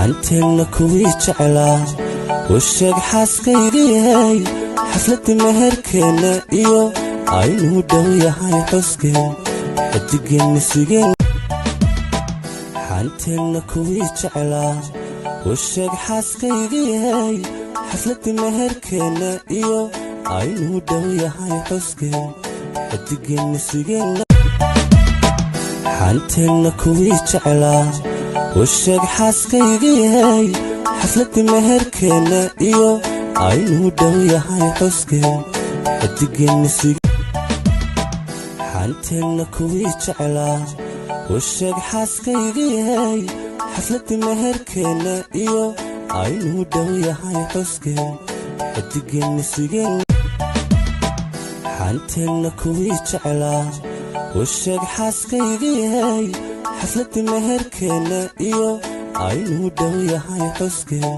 Xanteenna kuwii jeclaa u sheeg xaaskaygiyey, xafladda meherkeenna iyo aynuu dhow yahay xuskeen, xidigeenna sugeen. Xanteenna kuwii jeclaa u sheeg xaaskaygiyey, xafladda meherkeenna iyo aynuu dhow yahay xuskeen, xidigeenna sugeen. Xanteenna kuwii jeclaa u sheeg xaaskaygiyey, xafladda meherkeenna iyo aynuu dhow yahay xuskeen, xidigeenna sugeen. Xanteenna kuwii jeclaa u sheeg xaaskaygiyey, xafladda meherkeenna iyo aynuu dhow yahay xuskeen, xidigeenna sugeen. Xanteenna kuwii jeclaa u sheeg xaaskaygiyey, xafladda meherkeenna iyo aynuu dhow yahay xuskeen,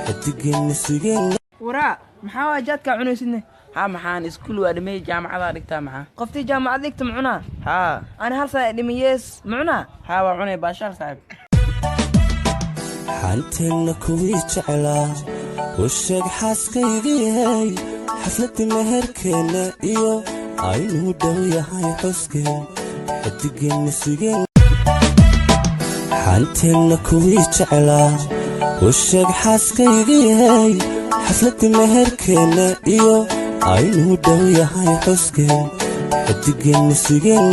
xidigeenna sugeen. Waraa, maxaa waa jaadkaa cunaysidne? Haa, maxaan iskuul waa dhimay, jaamacadaa dhigtaa, maxaa? Qoftii jaamacad dhigta ma cunaa? Haa. Ani hal saa dhimi, yees, ma cunaa? Haa, waa cunay, baashaal saaxiib. Xanteenna kuwii jeclaa u sheeg xaaskaygiyey, xafladda meherkeenna iyo aynuu dhow yahay xuskeen, xidigeenna sugeen. Xanteenna kuwii jeclaa u sheeg xaaskaygiyey, xafladda meherkeenna iyo aynuu dhow yahay xuskeen, xidigeenna sugeen.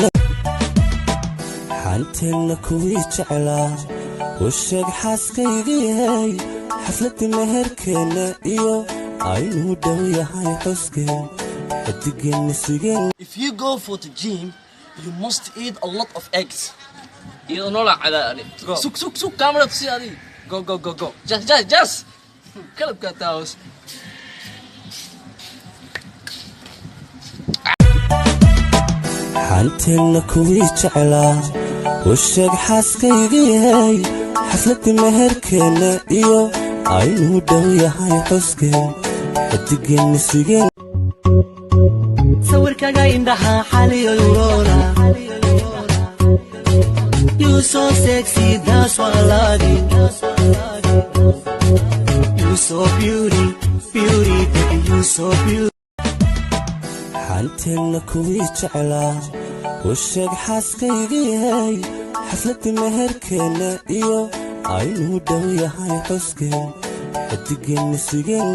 Xanteenna kuwii jeclaa u sheeg xaaskaygiyey, xafladda meherkeenna iyo aynuu dhow yahay xuskeen, xidigeenna sugeen. If you go for the gym, you must eat a lot of eggs. Iyadoo noola cadaa ani. Go. Sug, sug, sug, kaamara tusi adi. Go, go, go, go. Just, just, just kalabkaa taawos. Xanteenna kuwii jeclaa u sheeg xaaskaygiyey, xafladda meherkeenna iyo aynuu dhow yahay xuskeen, xidigeenna sugeen. Sawirkaga indhaha xaliyo yuroona. You so sexy, that's why I love you. You so beauty, beauty, baby, you so beauty. Xanteenna kuwii jeclaa u sheeg xaaskaygiyey, xafladda meherkeenna iyo aynuu dhow yahay xuskeen, xidigeenna sugeen.